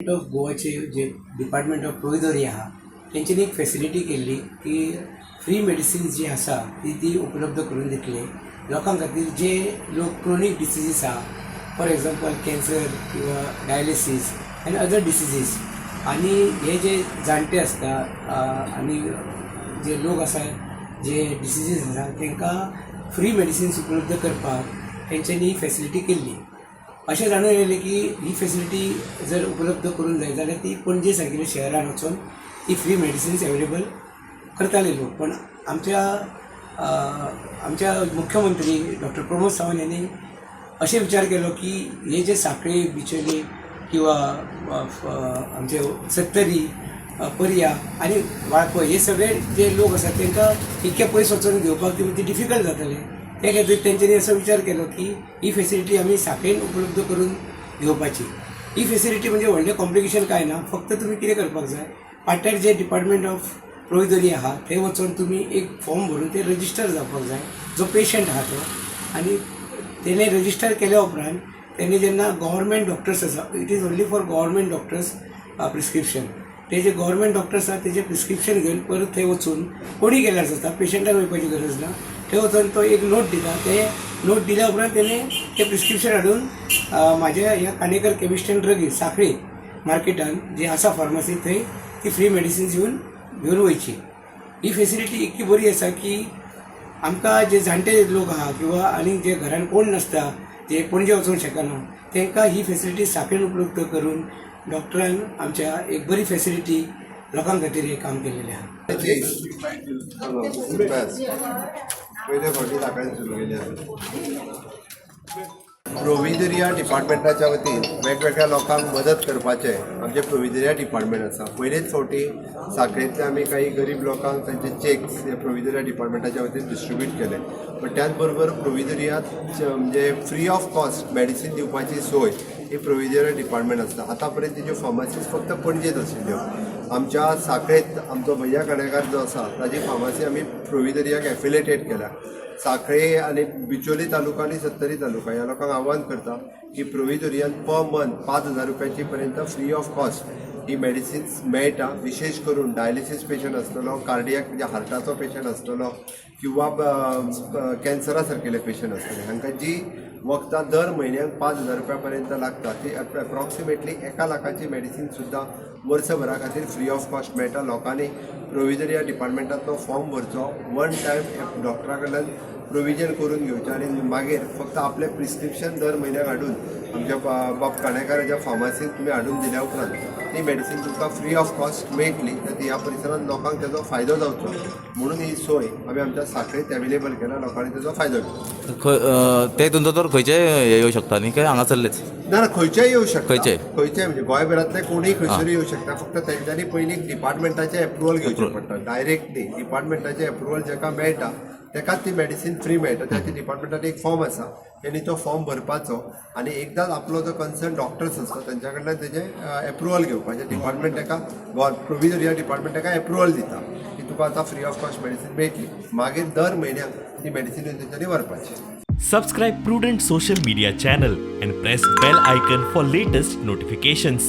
Of गोवाचे जे department of प्रोविदोरी आहा, तेंच्यांनी एक फेसिलिटी केल्ली की फ्री मेडिसिन्स जी आसा ती ती उपलब्ध करून दितले लोकां खातीर, जे लोक क्रोनीक डिसिजीस आहा, फॉर एग्जाम्पल कॅन्सर किंवा डायलिसीस आनी अदर डिसिजीस. आनी हे जे जाणटे आसता आनी जे लोक आसा, जे डिसिजीस आसा, तांकां फ्री मेडिसिन्स उपलब्ध करपाक तेंच्यांनी ही फेसिलिटी केल्ली. अशें जाणून येयलें की ही फेसिलिटी जर उपलब्ध करून जाय जाल्यार ती पणजे सारकिल्या शहरान वचून ती फ्री मेडिसिन्स अवेलेबल करताले लोक. पण आमच्या मुख्यमंत्री डॉक्टर प्रमोद सावंत यांनी अशें विचार केलो की हे जे साखळी, बिचोली किंवा आमचे सत्तरी, पर्या आनी वाळपय हे सगळे जे लोक आसात, तांकां इतके पयस वचून घेवपाक ती डिफिकल्ट जातलें. ते खातीर तेंच्यांनी असो विचार केलो की ही फेसिलिटी आमी साखळेन उपलब्ध करून घेवपाची. ही फेसिलिटी म्हणजे व्हडलें कॉम्प्लिकेशन कांय ना. फक्त तुमी कितें करपाक जाय, पाट्यार जे डिपार्टमेंट ऑफ प्रोविदोरी आहा थंय वचून तुमी एक फॉर्म भरून ते रजिस्टर जावपाक जाय, जो पेशंट आहा तो. आनी तेणे रजिस्टर केल्या उपरांत तेणे जेन्ना गव्हर्मेंट डॉक्टर्स आसा, it is only for government doctors prescription, ते जे गव्हर्मेंट डॉक्टर्स आसा तेजे प्रिस्क्रिप्शन घेवन परत थंय वचून कोणी केल्यार जाता, पेशंटान वयपाची गरज ना. थंय वचून तो एक नोट दिता. ते नोट दिल्या उपरांत तेणे ते प्रिस्क्रिप्शन हाडून म्हाज्या ह्या काणेकर केमिस्ट अँड ड्रगीस्ट साखळी मार्केटान जी आसा फार्मासी, थंय ती फ्री मेडिसिन्स येवन घेवन वयची. ही फेसिलिटी इतकी बरी आसा की आमकां जे जाणटे लोक आहा किंवा आनी जे घरान कोण नासता, जे पणजे वचूंक शकना, तांकां ही फेसिलिटी साखळेन उपलब्ध करून डॉक्टरान आमच्या एक बरी फेसिलिटी लोकां खातीर हें काम केलेलें आहा. बस, पयले फावटी साखळेन सुरू केली आसा. प्रोविदरिया डिपार्टमेंटाच्या वतीन वेगवेगळ्या लोकांक मदत करपाचें आमचें प्रोविदरिया डिपार्टमेंट आसा. पयलेच फावटी साखळेंतले आमी काही गरीब लोकांक तांचे चॅक्स हे प्रोविदरिया डिपार्टमेंटाच्या वतीन डिस्ट्रिब्यूट केले. पण त्याच बरोबर प्रोविदरियात म्हणजे फ्री ऑफ कॉस्ट मेडिसीन दिवपाची सोय ही प्रोविदरिया डिपार्टमेंट आसता. आतां पर्यंत तेज्यो फार्मासीस फक्त पणजेत आशिल्ल्यो. आमच्या साखळेंत आमचो भैया काणेकार जो आसा, ताजी फार्मासी आमी प्रोविदरियाक एफिलेटेड केल्या. साखळे आनी बिचोली तालुका आनी सत्तरी तालुका ह्या लोकांक आव्हान करता की प्रोविदोरियान पर मंथ 5,000 रुपयाची पर्यंत free of cost he medicines मेळटा. विशेश करून डायलिसीस पेशंट आसतलो, कार्डियक म्हणजे हार्टाचो पेशंट आसतलो किंवा कॅन्सरा सारकेले पेशंट आसतले, हांकां जी वखदां दर म्हयन्याक 5,000 रुपया पर्यंत लागता, ती एप्रॉक्सिमेटली 1 लाखाची मेडिसीन सुद्दां वर्सभरा खातीर फ्री ऑफ कॉस्ट मेळटा. लोकांनी प्रोविजन डिपार्टमेंटांतलो फॉर्म भरचो, वन टायम डॉक्टरा कडल्यान प्रोविजन करून घेवचें आनी मागीर फक्त आपलें प्रिस्क्रिप्शन दर म्हयन्याक हाडून आमच्या बाब काणेकाराच्या फार्मासींत तुमी हाडून दिल्या उपरांत ती मेडिसीन तुमकां फ्री ऑफ कॉस्ट मेळटली. तर ह्या परिसरांत लोकांक तेजो फायदो जावचो म्हणून ही सोय आमी आमच्या साखळेंत अवेलेबल केला. लोकांनी तेजो फायदो घेवचो. खंय ते तुमचो तर खंयचेय हे येवं शकता न्ही, काय हांगासरलेच? ना ना, खंयचेय येवं शकता. खंयचेय? खंयचेय, म्हणजे गोंयभरांतले कोणूय खंयसरूय येवं शकता. फक्त तेंच्यांनी पयलीं डिपार्टमेंटाचें एप्रुवल घेवचें पडटा. डायरेक्टली डिपार्टमेंटाचें एप्रुवल जाका मेळटा, तेकाच ती मेडिसीन फ्री मेळटा. त्या खातीर डिपार्टमेंटान एक फॉर्म आसा, तेणी तो फॉर्म भरपाचो आनी एकदांच आपलो जो कन्सर्न डॉक्टर्स आसता, तेंच्या कडल्यान तेजें एप्रुवल घेवपाचें. डिपार्टमेंट तेका, प्रोविजन डिपार्टमेंट तेका एप्रुवल दिता की तुका आतां फ्री ऑफ कॉस्ट मेडिसीन मेळटली. मागीर दर म्हयन्याक ती मेडिसीन तेंच्यांनी व्हरपाची. Subscribe Prudent Social Media channel and press bell icon for latest notifications.